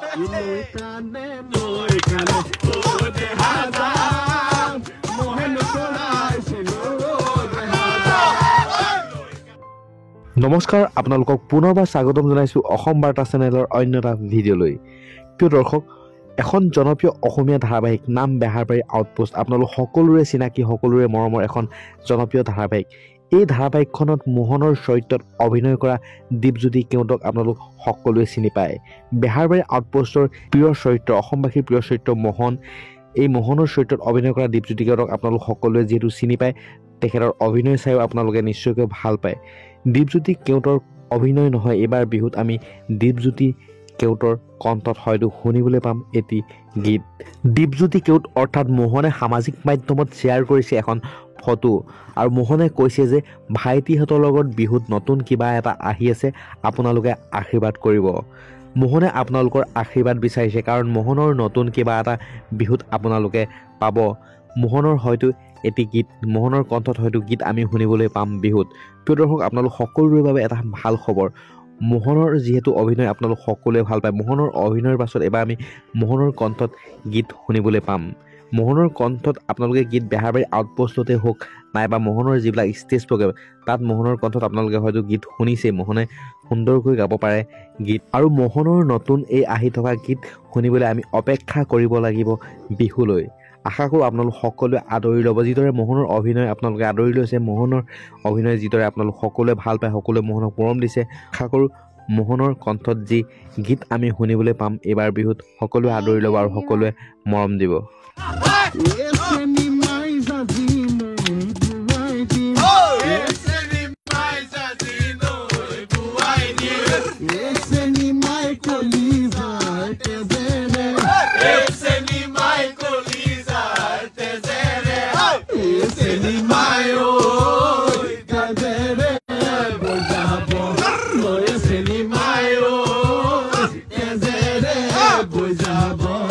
কানে নৈ কানে ও দেহা যাম মোহেন চলাইছিলো। নমস্কাৰ, আপোনালোকক পুনৰবাৰ স্বাগতম জনাইছোঁ অসম বাৰ্তা চেনেলৰ অন্য এটা ভিডিঅ'লৈ। প্ৰিয় দৰ্শক, এখন জনপ্ৰিয় অসমীয়া ধাৰাবাহিক নাম বেহাৰবাৰী আউটপোষ্ট আপোনালোক সকলোৰে চিনাকি, সকলোৰে মৰমৰ এখন জনপ্ৰিয় ধাৰাবাহিক। এই ধাৰাবাহিকখনত মোহনৰ চৰিত্ৰত অভিনয় কৰা দীপজ্যোতি কেওটক আপোনালোক সকলোৱে চিনি পায়। বেহাৰবাৰী আউটপোষ্টৰ প্ৰিয় চৰিত্ৰ, অসমবাসীৰ প্ৰিয় চৰিত্ৰ মোহন, এই মোহনৰ চৰিত্ৰত অভিনয় কৰা দীপজ্যোতি কেওটক আপোনালোক সকলোৱে যিহেতু চিনি পায়, তেখেতৰ অভিনয় চাইও আপোনালোকে নিশ্চয়কৈ ভাল পায়। দীপজ্যোতি কেওটৰ অভিনয় নহয়, এইবাৰ বিহুত আমি দীপজ্যোতি কেওটৰ কণ্ঠত হয়তো শুনিবলৈ পাম এটি গীত। দীপজ্যোতি কেওট অৰ্থাৎ মোহনে সামাজিক মাধ্যমত শ্বেয়াৰ কৰিছে এখন ফটো আৰু মোহনে কৈছে যে ভাইটিহঁতৰ লগত বিহুত নতুন কিবা এটা আহি আছে, আপোনালোকে আশীৰ্বাদ কৰিব। মোহনে আপোনালোকৰ আশীৰ্বাদ বিচাৰিছে, কাৰণ মোহনৰ নতুন কিবা এটা বিহুত আপোনালোকে পাব। মোহনৰ হয়তো এটি গীত, মোহনৰ কণ্ঠত হয়তো গীত আমি শুনিবলৈ পাম বিহুত। প্ৰিয় দৰ্শক, আপোনালোক সকলোৰে বাবে এটা ভাল খবৰ। মোহনৰ যিহেতু অভিনয় আপোনালোক সকলোৱে ভাল পায়, মোহনৰ অভিনয়ৰ পাছত এবাৰ আমি মোহনৰ কণ্ঠত গীত শুনিবলৈ পাম। মোহনৰ কণ্ঠত আপোনালোকে গীত বেহাৰবাৰী আউটপোষ্টতে হওক নাইবা মোহনৰ যিবিলাক ষ্টেজ প্ৰগ্ৰেম, তাত মোহনৰ কণ্ঠত আপোনালোকে হয়তো গীত শুনিছেই। মোহনে সুন্দৰকৈ গাব পাৰে গীত আৰু মোহনৰ নতুন এই আহি থকা গীত শুনিবলৈ আমি অপেক্ষা কৰিব লাগিব বিহুলৈ। আশা কৰোঁ আপোনালোক সকলোৱে আদৰি ল'ব। যিদৰে মোহনৰ অভিনয় আপোনালোকে আদৰি লৈছে, মোহনৰ অভিনয় যিদৰে আপোনালোক সকলোৱে ভাল পায়, সকলোৱে মোহনক মৰম দিছে, আশা কৰোঁ মোহনৰ কণ্ঠত যি গীত আমি শুনিবলৈ পাম এইবাৰ বিহুত সকলোৱে আদৰি ল'ব আৰু সকলোৱে মৰম দিব। বৈ যাব।